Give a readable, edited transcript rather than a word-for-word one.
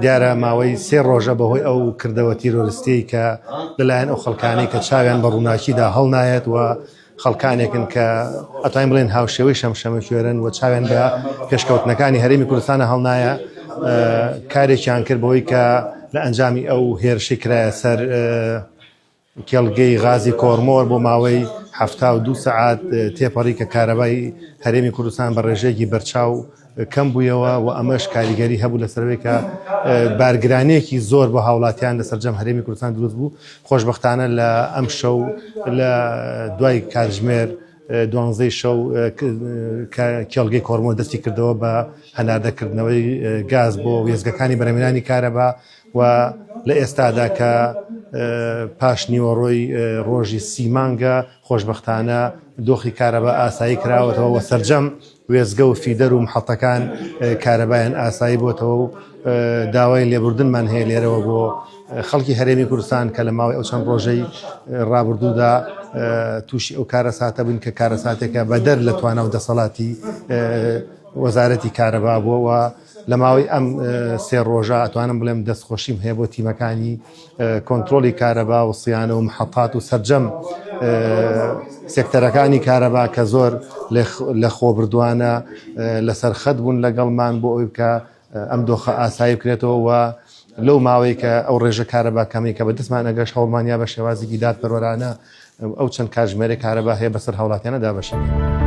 دیارە ماوەی سێ ڕۆژە بەهۆی ئەو کردەوە تیرۆریستیەی کە لەلایەن ئەو خەڵکانەی کە چاویان بە ڕووناکیدا هەڵنایەت و خەڵکانێکن کە ئەتوانین بڵێن هاوشێوەی شەمشەمەکوێرن و چاویان بە پێشکەوتنەکانی هەرێمی کوردستانە هەڵنایە کارێکیان کرد بەوەی کە لە ئەنجامی ئەو هێرشی کرایە سەر کێڵگەی غازی کۆرمۆر بۆ ماوەی 72 سەعات تێپەڕی کە کارەبای هەرێمی کوردستان بە ڕێژەیەکی بەرچاو کەم بوویەوە و ئەمەش کاریگەری هەبوو لەسەرەوەی کە بارگرانیەکی زۆر بۆ هاوڵاتیان لە سەرجەم هەرێمی کوردستان دروست بوو. خۆشبەختانە لە ئەمشەو لە دوای کاتژمێر دوانزەی شەو کە کێڵگەی کۆرمۆر دەستی کردەوە بە هەناردەکردنەوەی گاز بۆ وێستگەکانی بەرهەمهێنانی کارەبا و لە ئێستادا کە پاش نیوەڕۆی ڕۆژی سی مانگە خۆشبەختانە دۆخی کارەبا ئاسایی کراوەتەوە و سەرجەم وێستگە و فیدەر و محەتەکان کارەبایان ئاسایی بۆتەوە و داوای لێبوردنمان هەیە لێرەوە بۆ خەڵکی هەرێمی کوردستان کە لە ماوەی ئەو چەند ڕۆژەی ڕابردوودا تووشی ئەو کارەساتە بوون کە کارەساتێکە بەدەر لە توانا و دەسەڵاتی وەزارەتی کارەبا بووە و لە ماوەی ئەم سێ ڕۆژە ئەتوانم بڵێم دەستخۆشیم هەیە بۆ تیمەکانی کۆنترۆڵی کارەبا و سیانە و محەتات و سەرجەم سێکتەرەکانی کارەبا کە زۆر لە خۆبردوانە لەسەر خەت بوون لەگەڵمان بۆ ئەوی بکە ئەم دۆخە ئاسایی بکرێتەوە و لەو ماوەی کە ئەو ڕێژە کارەبا کەمەی کە بەدەستمان ئەگەشت هەوڵمان یا بە شێوازێکی دادپەروەرانە ئەو چەند کاتژمێرەی کارەبا هەیە بەسەر هاوڵاتیانە دابەشی بکەین.